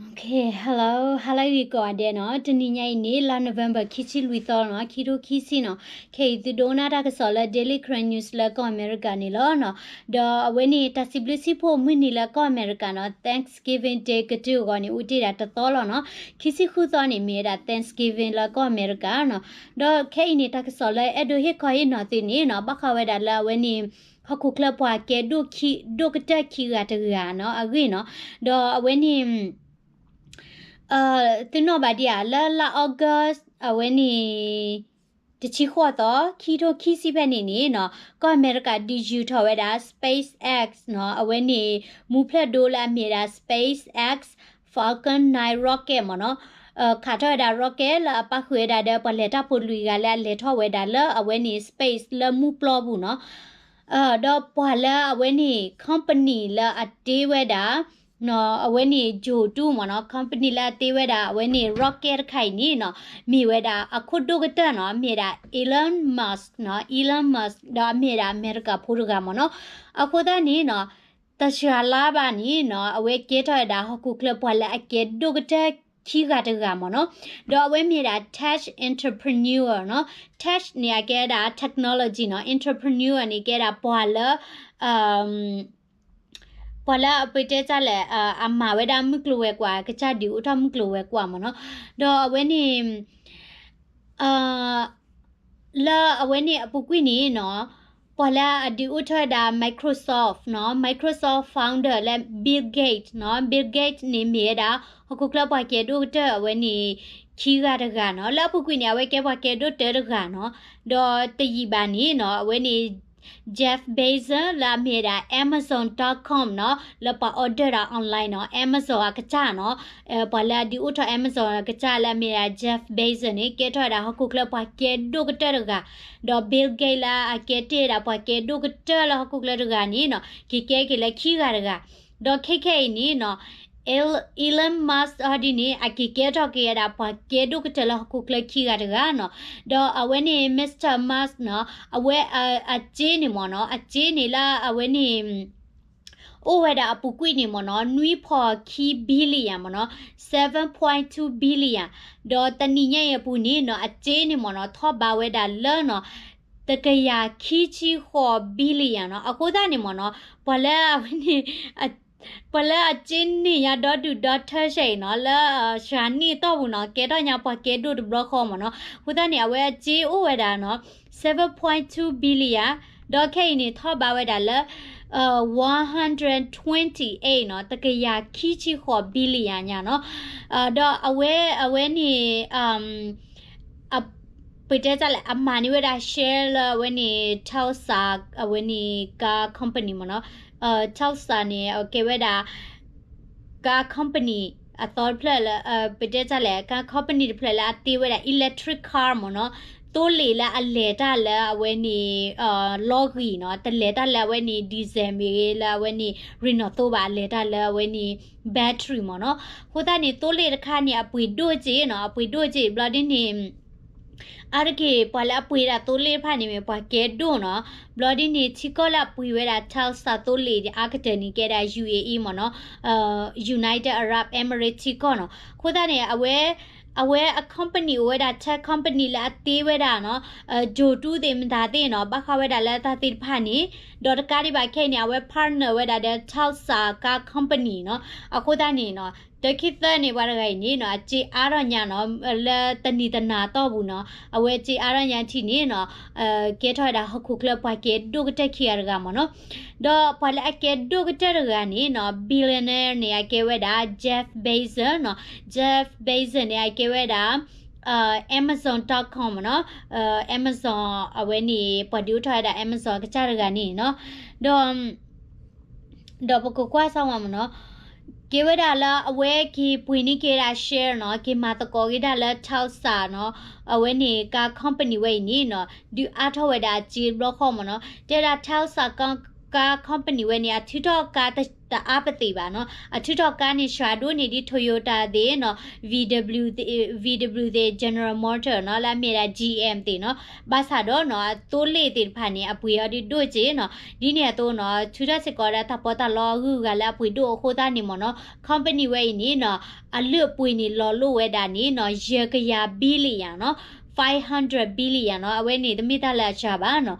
Okay, hello, ဟါလၢအဂ့ၤကိးဂၤဒဲးနီၤ. တနံၤညါအံၤန့ၣ် လါ November ခံဆံလွံၢ်သီနီၤ, ခံထိခံဆံနီၤ. ခဲအံၤသုဒိကနၣ်တၢ်ကစီၣ်လၢ Daily Karen News လၢကီၢ်အမဲရကၤန့ၣ်လီၤနီၤ. ဒီးအဝဲန့ၣ် တၢ်စံးဘျုးစံးဖှိၣ်မုၢ်နံၤလၢကီၢ်အမဲရကၤနီၤ, Thanksgiving Day ကတၢၢ်အဂီၢ်န့ၣ် အိၣ်တ့ၢ်ဒၣ်တသီလီၤနီၤ. ခံဆံဃုသီန့ၣ် မ့ၢ်ဝဲဒၣ် Thanksgiving လၢကီၢ်အမဲရကၤနီၤ. ဒီးခဲအံၤန့ၣ် တၢ်ကစီၣ်လၢအဲၣ်ဒိးဟ့ၣ်ခီဟ့ၣ်နီၤသုန့ၣ်နီၤ, ဘၣ်ဃးဝဲဒၣ်လၢအဝဲန့ၣ် ဟီၣ်ခိၣ်ချၢပှၤကဲဒိၣ်ခံ, ဒိၣ်ကတၢၢ်ခံဂၤတဂၤနီၤ, အဂ့ၢ်နီၤ. ဒီးအဝဲန့ၣ် သုနီၣ်ဘၣ်ဒံးဧါ, လၢလါ August အဝဲန့ၣ် တဆံဃိးသီ, ခံထိခံဆံဖဲန့ၣ်န့ၣ်နီၤ, ကီၢ်အမဲရကၤ ဒုးယူၤထီၣ်ဝဲဒၣ် SpaceX နီၤ, အဝဲန့ၣ် မူဖျၢၣ်ဒိလၢအမ့ၢ်ဝဲဒၣ် SpaceX Falcon nine rocket မ့ၢ်နီၤ. ခးထီၣ်ဝဲဒၣ် rocket လၢအပၣ်ဃုာ်ဝဲဒၣ်ဒီးပှၤလဲၤတၢ်ဖိလွံၢ်ဂၤလၢအလဲၤထီၣ်ဝဲဒၣ်လၢအဝဲန့ၣ် space လၢမုၢ်ပျီပူၤနီၤ. ဒီးပှၤလၢအဝဲန့ၣ် company လၢအတ့ဝဲဒၣ် အဝဲန့ၣ် Joe တူမ့ၢ်နီၤ, company လၢအတ့ဝဲဒၣ်အဝဲန့ၣ် rocket တခါအံၤန့ၣ်နီၤ, မ့ၢ်ဝဲဒၣ်အခိၣ်ဒိၣ်ကတၢၢ်နီၤ, မ့ၢ်ဒၣ် Elon Musk နီၤ, Elon Musk ဒီးအမ့ၢ်ဝဲဒၣ်အမဲရကၤဖိတဂၤမ့ၢ်နီၤ. အဃိသတးန့ၣ်နီၤ, တစှၤလါဘၣ်န့ၣ်နီၤ, အဝဲကဲထီၣ်ဝဲဒၣ်ဟီၣ်ခိၣ်ချၢပှၤလၢအကဲဒိၣ်ကတၢၢ်ခံဂၤတဂၤမ့ၢ်နီၤ. ဒီးအဝဲမ့ၢ်ဒၣ် tech entrepreneur နီၤ, tech န့ၣ် အကဲဝဲဒၣ် technology နီၤ, entrepreneur န့ၣ် ကဲဒၣ်ပှၤလၢ ပှၤလၢအပတဲတၢ်လဲၣ်, အမၤဝဲဒၣ်မုၢ်ကျိၤဝဲၤကွာ်, ကစၢ်ဒုးအိၣ်ထီၣ်မုၢ်ကျိၤဝဲၤကွာ်မ့ၢ်နီၤ. ဒီးအဝဲန့ၣ် လၢအဝဲန့ၣ်အပူၤကွံာ်န့ၣ်နီၤ, ပှၤလၢအဒုးအိၣ်ထီၣ်ဝဲဒၣ် Microsoft နီၤ, Microsoft founder လၢ Bill Gates နီၤ, Bill Gates န့ၣ်မ့ၢ်ဝဲဒၣ် ဟီၣ်ခိၣ်ချၢပှၤကဲဒိၣ်ကတၢၢ်အဝဲန့ၣ် ခံဂၤတဂၤနီၤ. လၢအပူၤကွံာ်န့ၣ် အဝဲကဲပှၤကဲဒိၣ်တၢတဂၤနီၤ. ဒီးတယံာ်ဘၣ်န့ၣ်နီၤ, အဝဲန့ၣ် Jeff Bezos လၢအမ့ၢ်ဝဲဒၣ် Amazon dot com နီၤ, လၢပှၤ order ဒၣ် online နီၤ, Amazon အကစၢ်နီၤ, ပှၤလၢအဒုးအိၣ်ထီၣ် Amazon အကစၢ်လၢအမ့ၢ်ဝဲဒၣ် Jeff Bezos န့ၣ် ကဲထီၣ်ဝဲဒၣ်ဟီၣ်ခိၣ်ချၢပှၤကဲဒိၣ်ကတၢၢ်တဂၤ, ဒီး Bill Gates လၢအကဲတ့ၢ်ဝဲဒၣ်ပှၤကဲဒိၣ်ကတၢၢ်လၢဟီၣ်ခိၣ်ချၢတဂၤန့ၣ်နီၤ, က့ၤကဲက့ၤလၢခံဂၤတဂၤ. ဒီးခဲခဲအံၤန့ၣ်နီၤ, Elon Musk အီၤဒ်န့ၣ် အက့ၤကဲထီၣ်က့ၤဝဲဒၣ်ပှၤကဲဒိၣ်ကတၢၢ်လၢဟီၣ်ခိၣ်ချၢခံဂၤတဂၤနီၤ. ဒီးအဝဲန့ၣ် Mister Musk နီၤ, အဝဲအစ့န့ၣ်မ့ၢ်နီၤ, အစ့န့ၣ်လၢအဝဲန့ၣ် အိၣ်ဝဲဒၣ်အပူၤကွံာ်န့ၣ်မ့ၢ်နီၤ, နွံဖီၣ်ခံ billion မ့ၢ်နီၤ, seven point two billion. ဒီးတနံၤညါအံၤအပူၤန့ၣ်နီၤ, အစ့န့ၣ်မ့ၢ်နီၤ, ထီၣ်ဘးဝဲဒၣ်လၢနီၤ, တကယၤခံဆံဃိး billion နီၤ. အဃိသတးန့ၣ်မ့ၢ်နီၤ, ပှၤလၢအဝဲန့ၣ် ပှၤလၢအစ့န့ၢ်ညါဒီဒူၣ်ဒီထၢဆဲအံၤနီၤ, လၢစှၤနံၣ်အတီၢ်ပူၤနီၤ, ကဲထီၣ်ညါပှၤကဲဒိၣ်တဘျီဃီမ့ၢ်နီၤ. အဃိသတးန့ၣ် အဝဲအစ့အိၣ်ဝဲဒၣ်နီၤ, seven point two billion, ဒီးခဲအံၤန့ၣ် ထီၣ်ဘးဝဲဒၣ်လၢ one hundred twenty-eight နီၤ, တကယၤခံဆံဃိး billion ညါနီၤ. ဒီးအဝဲ အဝဲန့ၣ် ပတဲတၢ်လဲၣ်, အမၤန့ၢ်ဝဲဒၣ် share လၢအဝဲန့ၣ် Tesla အဝဲန့ၣ် car company မ့ၢ်နီၤ. Tesla န့ၣ် အကဲဝဲဒၣ် car company အသီတဖျၢၣ်လၢ ပတဲတၢ်လဲၣ်, car company တဖျၢၣ်လၢအတ့ဝဲဒၣ် electric car မ့ၢ်နီၤ, သိလ့ၣ်လၢအလဲၤတၢ်လၢအဝဲန့ၣ် လီၢ်ဂံၢ်နီၤ, တလဲၤတၢ်လၢအဝဲန့ၣ် diesel မ့ၢ်ဂ့ၤ လၢအဝဲန့ၣ် ရ့ၣ်နီၣ်သိဘၣ်, အလဲၤတၢ်လၢအဝဲန့ၣ် battery မ့ၢ်နီၤ. အဃိသတးန့ၣ် သိလ့ၣ်တခါန့ၣ် အပှ့ၤဒိၣ်က့နီၤ, အပှ့ၤဒိၣ်က့ ဘျီဒ်န့ၣ် အါတက့ၢ် ပှၤလၢအပှ့ၤဒၣ်သိလ့ၣ်တဖၣ်န့ၣ်မ့ၢ်ပှၤကဲဒိၣ်နီၤ. ဘျီဒ်န့ၣ် ထံကီၢ်လၢအပှ့ၤဝဲဒၣ် Tesla သိလ့ၣ်အါကတၢၢ်န့ၣ် ကဲဒၣ် ယူႇအေအံၣ် မ့ၢ်နီၤ, United Arab Emirates ထံကီၢ်နီၤ. အဃိသတးန့ၣ် အဝဲ အဝဲအ company အိၣ်ဝဲဒၣ် tech company လၢအတ့ဝဲဒၣ်နီၤ, ကၠိၤတူသ့ၣ်မတၤသ့ၣ်နီၤ, ဘၣ်ဃးဝဲဒၣ်လၢတၢ်သ့ၣ်တဖၣ်န့ၣ်, ဒီးတကးဒံးဘၣ်ခဲအံၤန့ၣ် အဝဲ partner ဝဲဒၣ်ဒီး Tesla car company နီၤ. အဃိသတးန့ၣ်နီၤ တၢ်ခံသၢန့ၣ် ပှၤတဂၤအံၤန့ၣ်နီၤ အစ့အါထီၣ်ညါနီၤ, လၢတနံၤတနၤတီၢ်ပူၤနီၤ, အဝဲစ့အါထီၣ်ညါထံၣ်န့ၣ်နီၤ, ကဲထီၣ်ဝဲဒၣ်ဟီၣ်ခိၣ်ချၢပှၤကဲဒိၣ်ကတၢၢ်ခံဂၤတဂၤမ့ၢ်နီၤ. ဒီးပှၤလၢအကဲဒိၣ်ကတၢၢ်တဂၤန့ၣ်နီၤ, billionaire န့ၣ် အကဲဝဲဒၣ် Jeff Bezos နီၤ. Jeff Bezos န့ၣ် အကဲဝဲဒၣ် Amazon dot com မ့ၢ်နီၤ, Amazon အဝဲန့ၣ် ပှၤဒုးအိၣ်ထီၣ်ဝဲဒၣ် Amazon အကစၢ်တဂၤန့ၣ်နီၤ. ဒီး ဒီးပကကွၢ်စၢ်ဝဲမ့ၢ်နီၤ, ကဲဝဲဒၣ်လၢအဝဲက့ၤပှ့ၤန့ၢ်က့ၤဒၣ် share နီၤ, က့ၤမၤသကိးက့ၤဒၣ်လၢ Tesla နီၤ, အဝဲန့ၣ် car company ဝဲအံၤန့ၣ်နီၤ, ဒုးအါထီၣ်ဝဲဒၣ်အစ့တဘျီဃီမ့ၢ်နီၤ, တဲဒၣ် Tesla car ကါ company ဝဲန့ၣ် အထုးထီၣ်ကါတအါပသ့ၣ်ဘၣ်နီၤ. အထုးထီၣ်ကါန့ၣ် စှၤဒိၣ်န့ၢ်ဒ် Toyota သ့ၣ်နီၤ, V W သ့ၣ်, V W သ့ၣ်, General Motor နီၤ, လၢအမ့ၢ်ဒၣ် G M သ့ၣ်နီၤ. ဘၣ်ဆၣ်ဒီးနီၤ အသိလ့ၣ်သ့ၣ်တဖၣ်န့ၣ် အပှ့ၤအီၤဒ်ဒိၣ်က့နီၤ. ဒ်န့ၣ်အသိးနီၤ ထုးထီၣ်စ့ၢ်ကီးဒၣ်တၢ်ပီးတၢ်လီအဂုၤအဂၤလၢအပှ့ၤဒိၣ်အဃိသတးန့ၣ်မ့ၢ်နီၤ company ဝဲအံၤန့ၣ်နီၤ အလုၢ်အပှ့ၤန့ၣ် လီၤလိာ်ဝဲဒၣ်န့ၣ်နီၤ ယဲၢ်ကယၤ billion နီၤ, five hundred billion နီၤ. အဝဲန့ၣ် တမ့ၢ်တၢ်လၢအစှၤဘၣ်နီၤ.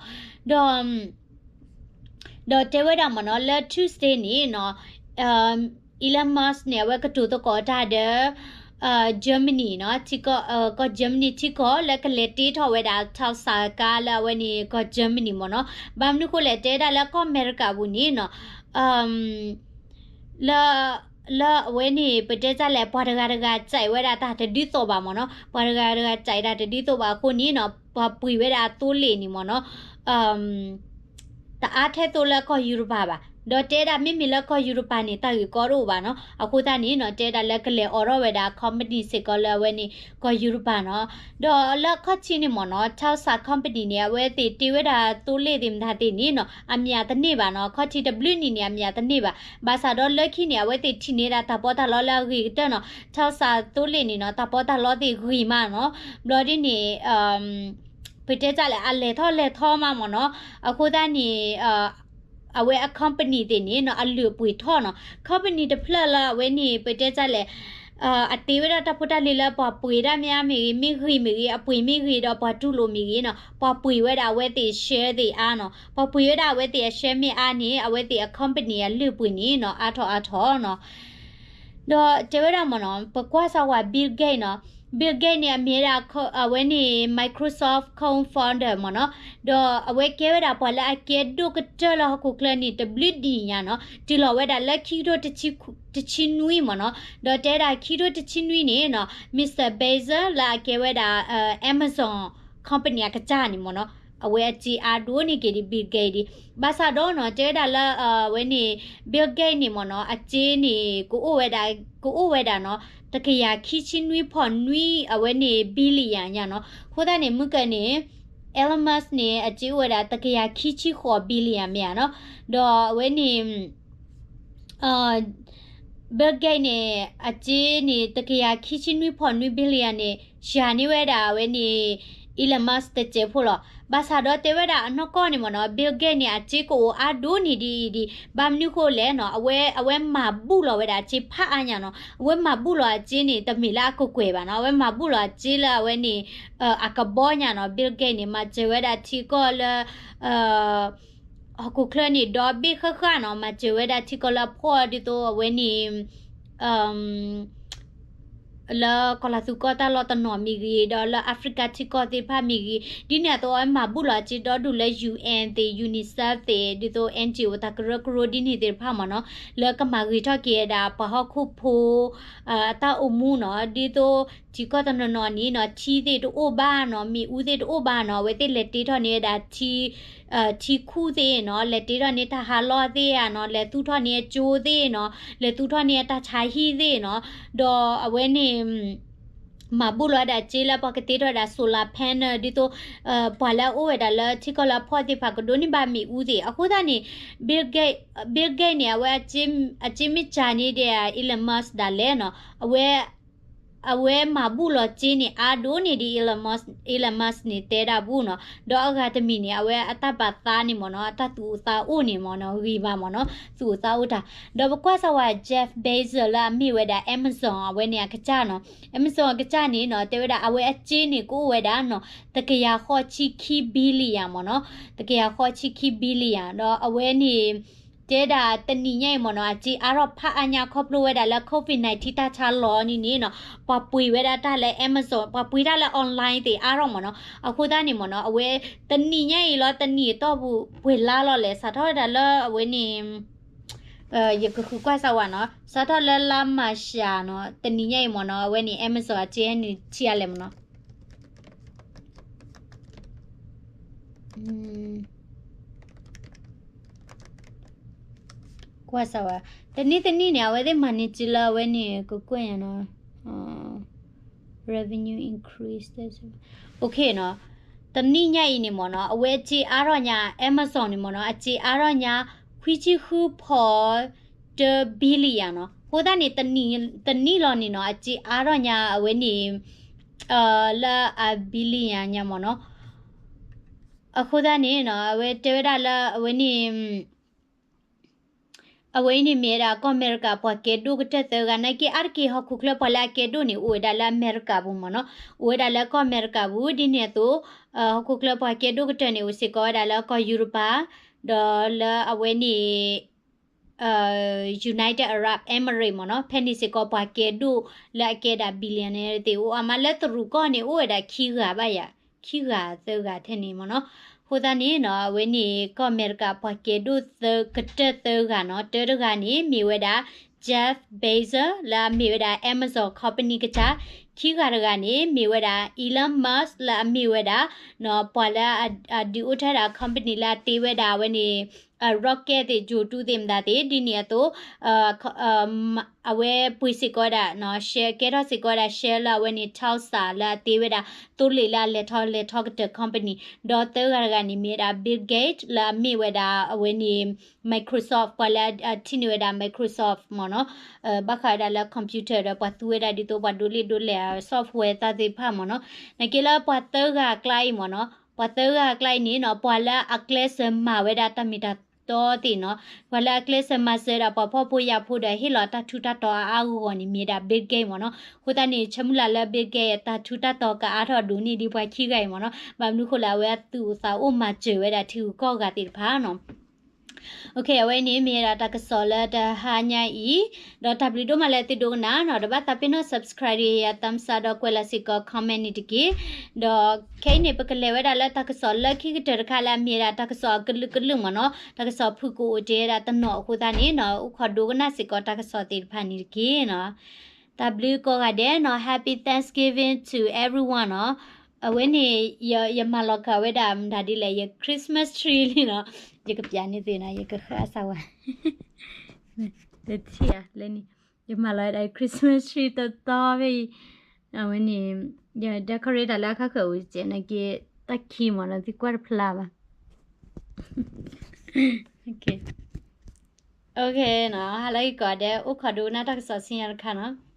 ဒီး ဒီးတဲဝဲဒၣ်မ့ၢ်နီၤ လၢ Tuesday န့ၣ်နီၤ Elon Musk န့ၣ် အဝဲကတိၤသကိးတၢ်ဒီး Germany နီၤ, ထံကီၢ်, ကီၢ် Germany ထံကီၢ်လၢကလဲၤတ့ထီၣ်ဝဲဒၣ် Tesla ကါလၢအဝဲန့ၣ် ကီၢ် Germany မ့ၢ်နီၤ. ဘၣ်မနုၤဃိလဲၣ် တဲဒၣ်လၢကီၢ်အမဲရကၤပူၤန့ၣ်နီၤ လၢ, လၢအဝဲန့ၣ် ပတဲတၢ်လဲၣ် ပှၤတဂၤတဂၤစဲးဝဲဒၣ်တၢ်တဒုးသိးဘၣ်မ့ၢ်နီၤ, ပှၤတဂၤတဂၤစဲးတၢ်တဒုးသိးဘၣ်အဃိန့ၣ်နီၤ ပှၤပှ့ၤဝဲဒၣ်အသိလ့ၣ်န့ၣ်မ့ၢ်နီၤ တအါထဲသိးလၢကီၢ်ယူရပၤဘၣ်. ဒီးတဲဒၣ်မ့မ့ၢ်လၢကီၢ်ယူရပၤန့ၣ် တၢ်ဂ့ၢ်ကီတအိၣ်ဘၣ်နီၤ. အဃိသတးန့ၣ်နီၤ တဲဒၣ်လၢကလဲၤအိးထီၣ်ဝဲဒၣ် company စ့ၢ်ကီးလၢအဝဲန့ၣ် ကီၢ်ယူရပၤနီၤ. ဒီးလၢအခီၣ်ထံးန့ၣ်မ့ၢ်နီၤ Tesla company န့ၣ် အဝဲသ့ၣ်တ့ဝဲဒၣ်သိလ့ၣ်သ့ၣ်မတၤသ့ၣ်န့ၣ်နီၤ အမျးတန့ၢ်ဘၣ်နီၤ. အခီၣ်ထံးတဘျုးနံၣ်န့ၣ် အမျးတန့ၢ်ဘၣ်. ဘၣ်ဆၣ်ဒီးလၢခံန့ၣ် အဝဲသ့ၣ်ထံၣ်န့ၢ်ဒၣ်တၢ်ပီးတၢ်လီလၢအဂ့ၤကတၢၢ်နီၤ. Tesla သိလ့ၣ်န့ၣ်နီၤ တၢ်ပီးတၢ်လီသ့ၣ်ဂ့ၤမးနီၤ. ဘျီဒ်န့ၣ် ပတဲတၢ်လဲၣ် အလဲၤထီၣ်လဲၤထီမးမ့ၢ်နီၤ. အဃိသတးန့ၣ် အဝဲအ company သ့ၣ်န့ၣ်နီၤ အလုၢ်အပှ့ၤထီၣ်နီၤ. company တဖျၢၣ်လၢအဝဲန့ၣ် ပတဲတၢ်လဲၣ် အတ့ဝဲဒၣ်တၢ်ဖိတၢ်လံၤလၢပှၤပှ့ၤဒၣ်မ့ၢ်အါမ့ၢ်ဂ့ၤ, မ့ၢ်ဂ့ၤမ့ၢ်ဂ့ၤ, အပှ့ၤမ့ၢ်ဂ့ၤဒီးပှၤတူၢ်လိာ်မ့ၢ်ဂ့ၤနီၤ ပှၤပှ့ၤဝဲဒၣ်အဝဲသ့ၣ် share သ့ၣ်အါနီၤ. ပှၤပှ့ၤဝဲဒၣ်အဝဲသ့ၣ်အ share မ့ၢ်အါန့ၣ် အဝဲသ့ၣ်အ company အလုၢ်အပှ့ၤန့ၣ်နီၤ အါထီၣ်အါထီၣ်နီၤ. ဒီးတဲဝဲဒၣ်မ့ၢ်နီၤ ပကွၢ်စၢ်ဝဲ Bill Gates နီၤ. Bill Gates န့ၣ် အမ့ၢ်ဝဲဒၣ် အဝဲန့ၣ် Microsoft co-founder မ့ၢ်နီၤ. ဒီးအဝဲကဲဝဲဒၣ်ပှၤလၢအကဲဒိၣ်ကတၢၢ်လၢဟီၣ်ခိၣ်ချၢန့ၣ် တဘျုးဒံၣ်ညါနီၤ. တုၤလီၤဝဲဒၣ်လၢခံကထိတဆံနွံမ့ၢ်နီၤ. ဒီးတဲဒၣ်ခံကထိတဆံနွံန့ၣ်နီၤ Mister Bezos လၢအကဲဝဲဒၣ် Amazon company အကစၢ်န့ၣ်မ့ၢ်နီၤ အဝဲအစ့အါဒိၣ်န့ၢ်က့ၤဒံး Bill Gates ဒံး. ဘၣ်ဆၣ်ဒီးနီၤ တဲဝဲဒၣ်လၢ အဝဲန့ၣ် Bill Gates န့ၣ်မ့ၢ်နီၤ အစ့န့ၣ် ကအိၣ်ဝဲဒၣ်, ကအိၣ်ဝဲဒၣ်နီၤ တကယၤခံဆံနွံဖီၣ်နွံ အဝဲန့ၣ် billion ညါနီၤ. အဃိသတးန့ၣ် မုၢ်ကၢန့ၣ် Elon Musk န့ၣ် အစ့အိၣ်ဝဲဒၣ် တကယၤခံဆံဃိး billion မ့ၢ်ဧါနီၤ. ဒီးအဝဲန့ၣ် Bill Gates န့ၣ် အစ့န့ၣ် တကယၤခံဆံနွံဖီၣ်နွံ billion န့ၣ် စှၤန့ၢ်ဝဲဒၣ်အဝဲန့ၣ် Elon Musk တစဲးဖိလီၤ. ဘၣ်ဆၣ်ဒီးတဲဝဲဒၣ်အနီၢ်ကီၢ်န့ၣ်မ့ၢ်နီၤ Bill Gates န့ၣ် အစ့ကအိၣ်အါဒိၣ်န့ၢ်ဒံးအံၤဒံး. ဘၣ်မနုၤဃိလဲၣ်နီၤ အဝဲ, အဝဲမၤဘူၣ်လီၤဝဲဒၣ်အစ့ဖးအါညါနီၤ. အဝဲမၤဘူၣ်လီၤအစ့န့ၣ် တမ့ၢ်လၢအကကွဲၢ်ဘၣ်နီၤ. အဝဲမၤဘူၣ်လီၤအစ့လၢအဝဲန့ၣ် အကဘီညါနီၤ. Bill Gates န့ၣ် မၤစၢၤဝဲဒၣ်ထံကီၢ်လၢ ဟီၣ်ခိၣ်ချၢန့ၣ် ဒီဘ့ၣ်ဃၣ်ဃၣ်နီၤ မၤစၢၤဝဲဒၣ်ထံကီၢ်လၢအဖှီၣ်ဒ်သိးအဝဲန့ၣ် လၢကီၤလၤသူကီၢ်တၢ်လီၢ်တနီၤမ့ၢ်ဂ့ၤ ဒီးလၢ Africa ထံကီၢ်သ့ၣ်တဖၣ်မ့ၢ်ဂ့ၤ ဒ်န့ၣ်အသိးအဝဲမၤဘူၣ်လီၤအစ့ဒီဒူၣ်လၢ U N သ့ၣ် UNICEF သ့ၣ် ဒ်သိး N G O တၢ်ကရၢကရိဒ်န့ၣ်သ့ၣ်တဖၣ်မ့ၢ်နီၤ လၢကမၤဂ့ၤထီၣ်က့ၤဝဲဒၣ်ပှၤဟီၣ်ခိၣ်ဖိ အတၢ်အိၣ်မူနီၤ ဒ်သိး ထံကီၢ်တနီၤနီၤန့ၣ်နီၤ ထံသ့ၣ်တအိၣ်ဘၣ်နီၤ မ့ၣ်အူသ့ၣ်တအိၣ်ဘၣ်နီၤ အဝဲသ့ၣ်လဲၤတ့ထီၣ်န့ၢ်ဝဲဒၣ်ထံ ထံခူၣ်သ့ၣ်နီၤ လဲၤတ့ထီၣ်န့ၢ်တၢ်ဟးလီၢ်သ့ၣ်ဧါနီၤ လဲၤသူၣ်ထီၣ်န့ၢ်အကၠိသ့ၣ်နီၤ လဲၤသူၣ်ထီၣ်န့ၢ်အတၢ်ဆါဟံၣ်သ့ၣ်နီၤ ဒီးအဝဲန့ၣ် မၤဘူၣ်လီၤဝဲဒၣ်စ့လၢပှၤကတ့ထီၣ်ဝဲဒၣ် solar panel ဒ်သိး ပှၤလၢအအိၣ်ဝဲဒၣ်လၢထံကီၢ်လၢအဖှီၣ်သ့ၣ်တဖၣ်ကဒိးန့ၢ်ဘၣ်မ့ၣ်အူသ့ၣ် အဃိသတးန့ၣ် Bill Gates န့ၣ် အဝဲ အစ့မ့ၢ်စှၤန့ၢ်ဒံး Elon Musk ဒၣ်လဲာ်နီၤ အဝဲ အဝဲမၤဘူၣ်လီၤစ့န့ၣ် အါဒိၣ်န့ၢ်ဒံး Elon Musk န့ၣ် တဲဒၣ်ဘူၣ်နီၤ ဒီးအဂၤတမံၤန့ၣ် အဝဲအတၢ်ပာ်သးန့ၣ်မ့ၢ်နီၤ အတၢ်သူၣ်အိၣ်သးအိၣ်န့ၣ်မ့ၢ်နီၤ ဂ့ၤဘၣ်မ့ၢ်နီၤ သူၣ်အိၣ်သးအိၣ်တၢ် ဒီးပကွၢ်စၢ်ဝဲ Jeff Bezos လၢအမ့ၢ်ဝဲဒၣ် Amazon အဝဲန့ၣ်အကစၢ်နီၤ Amazon အကစၢ်န့ၣ်နီၤ တဲဝဲဒၣ် အဝဲအစ့န့ၣ် ကအိၣ်ဝဲဒၣ်နီၤ တကယၤဃိးဆံခံ billion မ့ၢ်နီၤ တကယၤဃိးဆံခံ billion ဒီးအဝဲန့ၣ် တဲဒၣ်တနံၤညါအံၤမ့ၢ်နီၤ အစ့အါထီၣ်ဖးအါညါခီဖျိဝဲဒၣ်လၢ COVID nineteen တၢ်ဆါလီၤန့ၣ်န့ၣ်နီၤ ပှၤပှ့ၤဝဲဒၣ်တၢ်လၢ Amazon ပှၤပှ့ၤတၢ်လၢ online သ့ၣ်အါထီၣ်မ့ၢ်နီၤ အဃိသတးန့ၣ်မ့ၢ်နီၤ အဝဲတနံၤညါအံၤလီၤ တနံၤအတီၢ်ပူၤ ပှဲၤလါလီၤလဲၣ် စးထီၣ်ဝဲဒၣ်လၢအဝဲန့ၣ် ယကဃုကွၢ်စၢ်ဝဲနီၤ စးထီၣ်လၢလါမၢ်ၡးနီၤ တနံၤညါအံၤမ့ၢ်နီၤ အဝဲန့ၣ် Amazon အစ့ဟဲနုာ်ထံအါလဲၣ်မ့ၢ်နီၤ ကွၢ်စၢ်ဝဲ တနံၣ်တနံၣ်န့ၣ် အဝဲသ့ၣ်မၤန့ၢ်စ့လၢအဝဲန့ၣ် ကကွဲၢ်ညါနီၤ revenue increase နီၤ တနံၤညါအံၤန့ၣ်မ့ၢ်နီၤ အဝဲအစ့အါထီၣ်ညါ Amazon န့ၣ်မ့ၢ်နီၤ အစ့အါထီၣ်ညါ ခွံဆံဃုဖီၣ်တၢ billion နီၤ. အဃိသတးန့ၣ် တနံၣ်လီၤန့ၣ်နီၤ အစ့အါထီၣ်ညါအဝဲန့ၣ် လၢအ billion ညါမ့ၢ်နီၤ. အဃိသတးန့ၣ်နီၤ အဝဲတဲဝဲဒၣ်လၢအဝဲန့ၣ် အဝဲအံၤန့ၣ်မ့ၢ်ဝဲဒၣ်ကီၢ်အမဲရကၤပှၤကဲဒိၣ်ကတၢၢ်သၢဂၤ နာ်က့အါတက့ၢ်ဟီၣ်ခိၣ်ချၢပှၤလၢအကဲဒိၣ်န့ၣ် အိၣ်ဝဲဒၣ်လၢအမဲရကၤပူၤမ့ၢ်နီၤ, အိၣ်ဝဲဒၣ်လၢကီၢ်အမဲရကၤပူၤ ဒ်န့ၣ်အသိး ဟီၣ်ခိၣ်ချၢပှၤကဲဒိၣ်ကတၢၢ်န့ၣ် အိၣ်စ့ၢ်ကီးဝဲဒၣ်လၢကီၢ်ယူရပၤ ဒီးလၢအဝဲန့ၣ် United Arab Emirates မ့ၢ်နီၤ, ဖဲန့ၣ်စ့ၢ်ကီးပှၤကဲဒိၣ်လၢအကဲဒၣ် billionaire သ့ၣ်အိၣ်အါမး လၢတရူးကီၢ်န့ၣ် အိၣ်ဝဲဒၣ်ခံဂၤဘၣ်ယၤ, ခံဂၤသၢဂၤထဲန့ၣ်မ့ၢ်နီၤ. အဃိသတးန့ၣ်နီၤ အဝဲန့ၣ် ကီၢ်အမဲရကၤပှၤကဲဒိၣ်သၢကတၢၢ်သၢဂၤနီၤ, တၢတဂၤန့ၣ် မ့ၢ်ဝဲဒၣ် Jeff Bezos လၢအမ့ၢ်ဝဲဒၣ် Amazon company ကစၢ်, ခံဂၤတဂၤန့ၣ် မ့ၢ်ဝဲဒၣ် Elon Musk လၢအမ့ၢ်ဝဲဒၣ် ပှၤလၢအဒုးအိၣ်ထဲဒၣ် company လၢအတ့ဝဲဒၣ်အဝဲန့ၣ် rocket သ့ၣ် ဂြိုဟ်တုသ့ၣ်မတၤသ့ၣ် ဒ်န့ၣ်အသိး အဝဲပှ့ၤစ့ၢ်ကီးဝဲဒၣ် share ကဲထီၣ်စ့ၢ်ကီးဝဲဒၣ် share လၢအဝဲန့ၣ် Tesla လၢအတ့ဝဲဒၣ် သိလ့ၣ်လၢအလဲၤထီၣ်လဲၤထီကတၢၢ် company, ဒီးသၢဂၤတဂၤန့ၣ် မ့ၢ်ဝဲဒၣ် Bill Gates လၢအမ့ၢ်ဝဲဒၣ်အဝဲန့ၣ် Microsoft ပှၤလၢအထံၣ်န့ၢ်ဝဲဒၣ် Microsoft မ့ၢ်နီၤ, ဘၣ်ဃးဝဲဒၣ်လၢ computer ဒီးပှၤသူဝဲဒၣ်ဒ်သိးပှၤဒိးလ့ၣ်ဒိးလဲၣ် software သၣ်သ့ၣ်တဖၣ်မ့ၢ်နီၤ, နာ်က့လၢပှၤသၢဂၤအကျါအံၤမ့ၢ်နီၤ, ပှၤသၢဂၤအကျါအံၤန့ၣ်နီၤ ပှၤလၢအကျဲးစၢးမၤဝဲဒၣ်တၢ်မ့ၢ်တၢ်တီသ့ၣ်နီၤ, ပှၤလၢအကျဲးစၢးမၤစၢၤဝဲဒၣ်ပှၤဖှီၣ်ဖိယာ်ဖိဒီးဟ့ၣ်လီၤတၢ်ထူးတၢ်တီၤအါအါဂီၢ်ဂီၢ်န့ၣ် မ့ၢ်ဝဲဒၣ် Bill Gates မ့ၢ်နီၤ. အဃိသတးန့ၣ် ဆၢမုၢ်လၢ်လၢ Bill Gates တၢ်ထူးတၢ်တီၤကအါထီၣ်ဒိၣ်န့ၢ်ဒံးပှၤခံဂၤအံၤမ့ၢ်နီၤ, ဘၣ်မနုၤဃိလဲၣ် အဝဲအသူၣ်အိၣ်သးအိၣ်မၤစၢၤဝဲဒၣ်ထံဂုၤကီၢ်ဂၤသ့ၣ်တဖၣ်နီၤ. အဝဲန့ၣ်မ့ၢ်ဝဲဒၣ်တၢ်ကစီၣ်လၢတဟါညါအံၤ, ဒီးတၢ်ဘျုးဒိၣ်မးလၢသုဒိကနၣ်နီၤ, ဒီးဘၣ်သးပ့ၤနီၣ် subscribe ယၤ thumbs up ဒီးကွဲးလီၤစ့ၢ်ကီး comment န့ၣ်တက့ၢ်. ဒီးခဲအံၤန့ၣ် ပကလဲၤဝဲဒၣ်လၢတၢ်ကစီၣ်လၢခံကတၢၢ်တခါလၢအမ့ၢ်ဝဲဒၣ်တၢ်ကစီၣ်အကလုာ်ကလုာ်မ့ၢ်နီၤ, တၢ်ကစီၣ်ဖုၣ်ကိာ်အိၣ်တ့ၢ်ဝဲဒၣ်တနီၤအဃိသတးန့ၣ်နီၤ, အိၣ်ခိးဒိကနၣ်စ့ၢ်ကီးတၢ်ကစီၣ်သ့ၣ်တဖၣ်န့ၣ်တက့ၢ်နီၤ. တၢ်ဘျုးကိးဂၤဒဲးနီၤ, Happy Thanksgiving to everyone နီၤ. အဝဲန့ၣ် ယမၤလီၤကၤဝဲဒၣ်မတၤဒ်လဲၣ် ယ Christmas tree လံနီၤ, ယကပျးန့ၢ်သုနီၤ, ယကဃၣ်စၢ်ဝဲ တထံၣ်ဧါ လၢန့ၣ် ယမၤလီၤဝဲဒၣ် Christmas tree တီတီဖဲအံၤ, အဝဲန့ၣ် ယ decorate တၢ်လၢအခါဃၢၤအိၣ်စဲးနာ်က့ တၢ်ခံမ့ၢ်နီၤ သုကွၢ်တဖျါဘၣ်. နီၤ, ဟါလၢဂ့ၤကိးဂၤဒဲး အိၣ်ခိးဒိကနၣ်တၢ်ကစီၣ်ဆူညါတခါနီၤ.